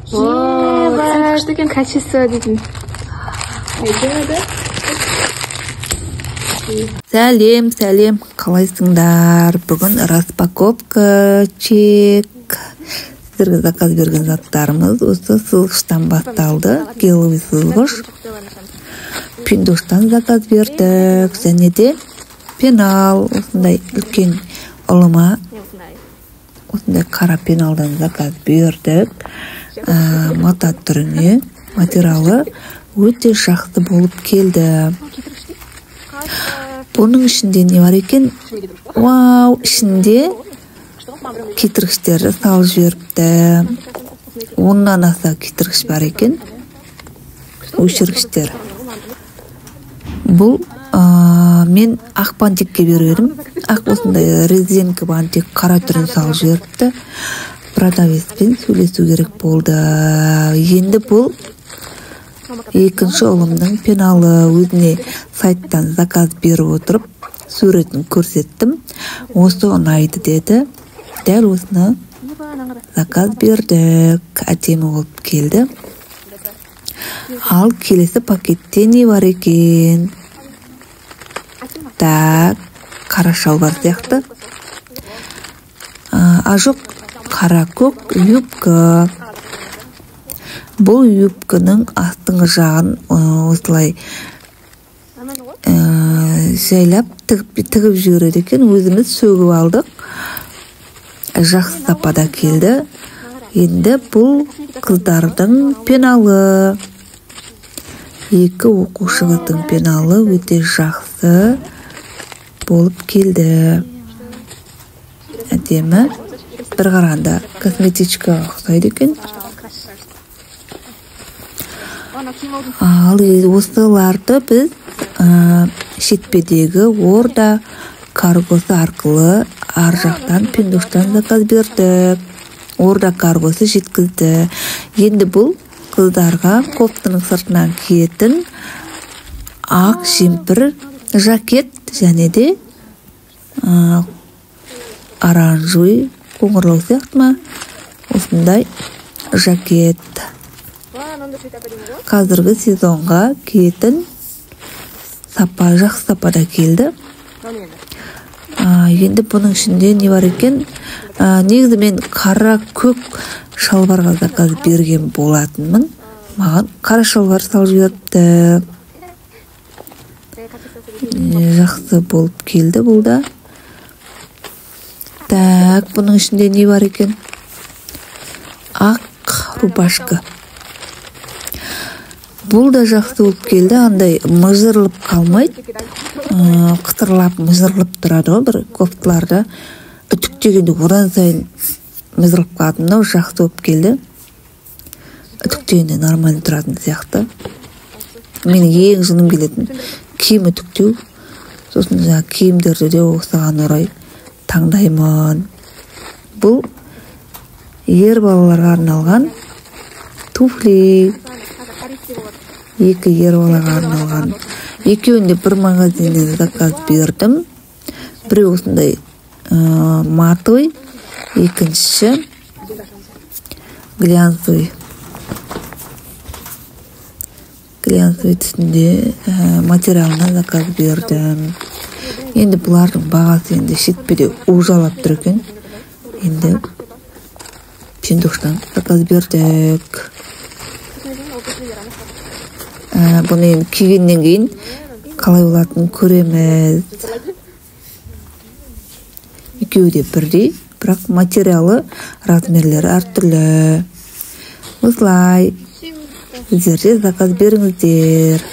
Күшті екен, качество дейтін. Сәлем, сәлем, қалайсыңдар? Бүгін распаковка чек. Сіздерге заказ берген заттарымыз осы сызғыштан басталды. Геловый сызғыш. Пиндоштан заказ бердік. Және де пенал, осындай үлкен ұлыма осындай қара пеналдан заказ бердік. Мата түріне, материалы өте жақсы болып келді. Бұның ішінде не бар екен? Вау, ішінде кетіргіштерді салып жіберіпті. 10-нан аса кетіргіш бар екен. Өшіргіштер. Бұл мен ақ бантикке беріп едім. Ақ осындай резинка бантик қара түрін салып жіберіпті. Продавецпен сөйлесу керек болды. Енді бұл екінші ұлымның пеналы. Өзіне сайттан заказ беріп отырып суретін көрсеттім. Осы ұнайды деді. Дәл осыны заказ бердік. Әдемі болып келді. Ал келесі пакетте не бар екен? Так, қара шалбар сияқты. А жоқ, қара көк юбка. Бұл юбканың астыңғы жағын осылай жайлап тігіп жібереді екен. Өзіміз сөгіп алдық. Жақсы сапада келді. Енді бұл қыздардың пеналы. Екі оқушы қыздың пеналы өте жақсы болып келді. Әдемі. Бір қарағанда косметичкаға ұқсайды екен. Ал осыларды біз шетпедегі Орда каргосы арқылы ар жақтан Пиндоштан заказ бердік. Орда каргосы жеткізді. Енді бұл қыздарға кофтаның сыртынан киетін ақ жемпір жакет және де оранжевый қоңырлау сияқты ма осындай жакет. Қазіргі сезонға киетін сапа, жақсы сапада келді. Енді бұның ішінде не бар екен? Негізі мен қара көк шалбарға заказ берген болатынмын. Маған қара шалбар салып жіберіпті. Жақсы болып келді бұл да. Так, бұның ішінде не бар екен? Ақ рубашка. Бұл да жақсы болып келді. Андай мыжырылып қалмайды. Қытырлап мыжырылып тұрады ғой бір кофталарда. Үтіктегенде одан сайын мыжырылып қалады. Мынау жақсы болып келді. Үтіктегенде нормально тұратын сияқты. Менің ең жыным келетін киім үтіктеу. Сосын жаңа киімдерді де осыған орай таңдаймын. Бұл ер балаларға арналған туфли. Екі ер балаға арналған. Екеуін де бір магазиннен заказ бердім. Біреу осындай матовый, екіншісі глянцевый. Глянцевый түсінде материалына заказ бердім. Енді бұлардың бағасы енді шетпеде ужалап тұр екен. Енді Пиндоштан заказ бердік. Бұны енді кигеннен кейін қалай болатынын көреміз. Екеуі де бірдей, бірақ материалы, размерлері әртүрлі. Осылай сіздер де заказ беріңіздер.